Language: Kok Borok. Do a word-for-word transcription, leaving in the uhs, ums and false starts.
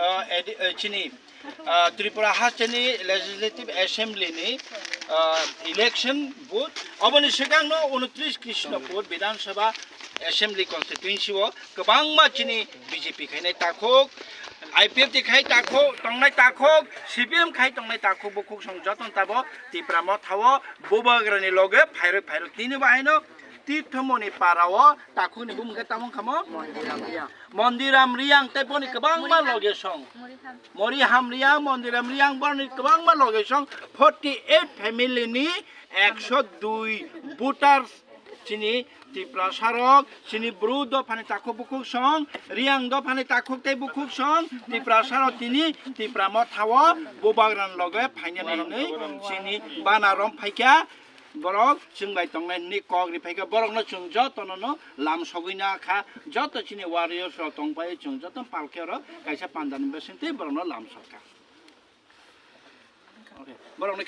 Ah, edi- eh, chini, ah, Tripura hasteni Legislative Assembly ni, ah, election vote. Oboni swkangno unotris Krishnapur Bidhan Sabha Assembly Constituency o kwbangma chini B J P khainai takhuk, I P F T khai takhuk, tongnai takhuk, C P M khai tongnai takhuk, bukhuk song joton tabo Tipra Motha o Bubagrani loge phairok phairok tini bahaino Tirthomoni para o takhuk ni bumung khe tamo wngkha mo? Mondiram Riyang tei boni kwbangma loge song. Moriham Riyang, Mondiram Riyang, borni kwbangma loge song forty eight family ni ekso dui voters chini Tiprasa rok, chini Bru dophani takhuk bukhuk song, Riyang dophani takhuk tei bukhuk song, Tiprasa rok tini Tipra Motha o Bubagrani loge phainani hinwi chini bana rom phaikha. Borok chwng bai tongnai hinwi kok ri phaikha, borokno chwng jotono no lam sogwi na kha, joto chini warriors rok tong pai, chwng joto palkhe oro kaisa pandani bisingtwi borokno lam sokha. Okay. Borokno